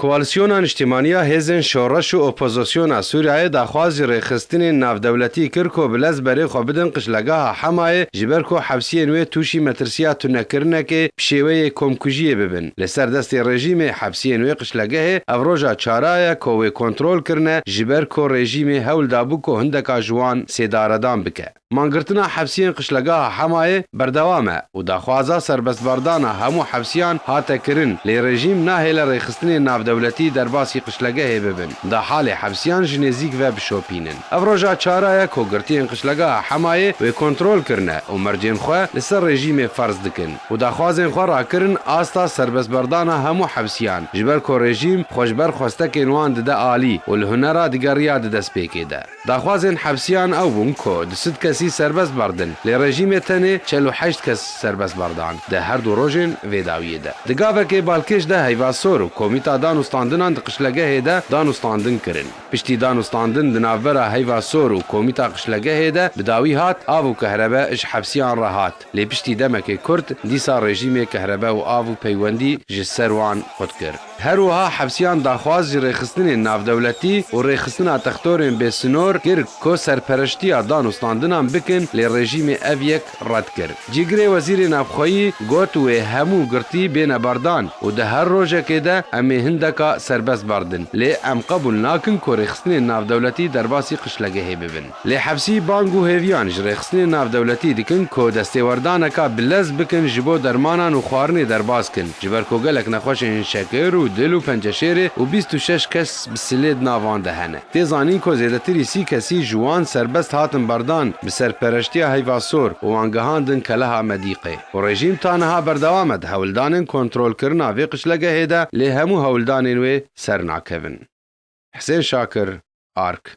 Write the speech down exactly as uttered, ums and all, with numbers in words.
Koalîsyona Niştîmaniya Hêzên Şoreş û Opozisyona Sûriyeyê daxwazî rêxistinên navdewletî kir ku bi lez berê xwe bidin qişlegeha Hemayê, ji ber ku hepsiyên wê tûşî metirsiya tunekirinekê bi şêweyê komkujiyê bibin. Li ser destê rejîmê hepsiyên wê qişlegehê ev roja çara ye ku wê kontrol kirine, ji ber ku rejîmê hewl dabû ku hindeka ji wan sêdaredan bike. Mangirtina hepsiyên qişlegeha Hemayê berdewam e û daxwaza serbestberdana hemû hepsiyan hate kirin, lê rejîm nahêle rêxistinên navdewletî derbasî qişlegehê bibin, da halê hepsiyan ji nêzîk ve bişopînin. Ev roja çara ye ku girtiyên qişlegeha Hemayê wê kontrol kirine û mercên xwe li ser rejîmê ferz dikin û daxwazên xwe rakirin asta serbestberdana hemû hepsiyan, ji ber ku rejîm xwe ji ber xwestekên wan dide alî û li hunera digeriya di destpêkê de. Daxwazên hepsiyan ew bûn ku du sed kesî serbest berdin, lê rejîmê tenê çel û heşt kes serbest berdan di her du rojên vê dawiyê de. Di gavekê balkêş de Heyva Sor û Komîta Danûstandinan di qişlegehê de danûstandin kirin. Piştî danûstandin di navbera Heyva Sor û Komîta Qişlegehê de bi dawî hat, av û kehrebe ji hepsiyan re hat. Lê piştî demekê kurt, dîsa rejîmê kehrebe û av û peywendî ji ser wan qut kir. Her wiha hepsiyan daxwaz ji rêxistinên navdewletî û rêxistina textorên bêsinor kir ku serpereştiya danûstandinan bikin, lê rejîmê ev yek red kir. Cîgirê Wezîrê Navxweyî got wê hemû girtî bêne berdan û di her rojekê de em ê hindeka serbest berdin, lê em qebûl nakin ku rêxistinên navdewletî derbasî qişlegehê bibin. Lê hepsî bang û hêviyan ji rêxistinên navdewletî dikin ku destêwerdaneka bi lez bikin ji bo dermanan û xwarinê derbas kin, ji ber ku gelek nexweşên şekir û dil û penceşêrê û bîst û şeş kes bi silê di nav wan de hene. Tê zanîn ku zêdetirî sî kesî ji wan serbest hatin berdan bi serpereştiya Heyva Sor û wan gihandin keleha Medîqê. Û rejîm ta niha berdewam e di hewldanên kontrolkirina vê qişlegehê de, lê hemû hewldanên wê ser nakevin. Hisên Şakir, Ark.